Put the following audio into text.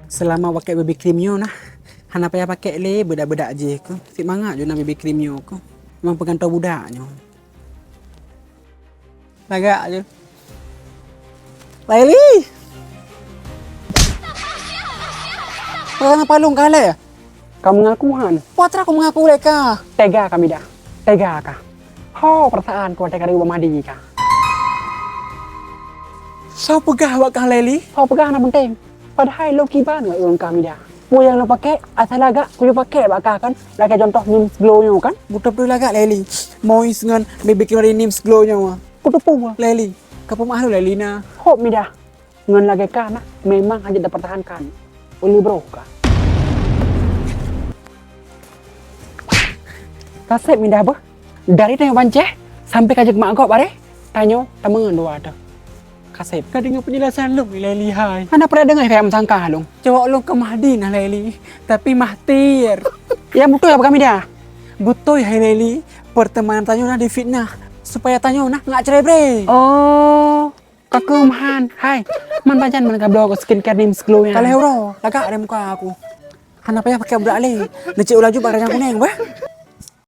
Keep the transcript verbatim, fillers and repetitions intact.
Seulama pakai baby cream nyoe nah, hana payah pakai lé beudak-beudak jih keuh. Sip mangat ju na baby cream nyoe keuh. Memang peugantoe budak nyoe. Lagak je. Laili! Peue na palong ka lé? Ka meungaku han? Peue atra ku meungaku lé ka? Tega ka Mida. Tega ka. Ho peurasaan ku watée ka rayeuk bak Mahdi ka. Soe peugah bak kah Laili? Ho peugah hana penting. Padahai lôn kiban ngon ureuëng ka Mida. Peue nyang lôn pakai, asai lagak kujak pakai bak kah kan, lagée contoh Nims Glow nyoe kan. Beutôi-beutôi lagak Laili. Moist ngon baby cream dari Nims Glow nyoe. Kuteupeue Laili. Ka peumeu'ah lôn Laili na. Hop Mida. Ngon lagée kah na memang hajat tapeurtahankan. Ulih broh kah. Kaseb Mida beuh. Dari tanyoe banceh sampai ka jeuet mak gob bareh, tanyoe tameungon dua teuh. Kaseb. Ka deungoe peunjelasan lôn ilée lihai. Hana pernah deungoe kaya meusangka lôn. Cowok lôn kon Mahdi nah Laili, tapi Mahtir. Nyang beutôi apa kami dah? Beutôi hai Laili, pertemanan tanyoe na difitnah supaya tanyoe na ngak cerai bre. Oh, ka keumahan. Hai, man pajan man ka bloe skincare ni meusiklo nyan. Ka lheueh uroe, lagak dari muka aku. Hana payah pakai budak lé. Neucek ulaju bak rajang kuneng bah.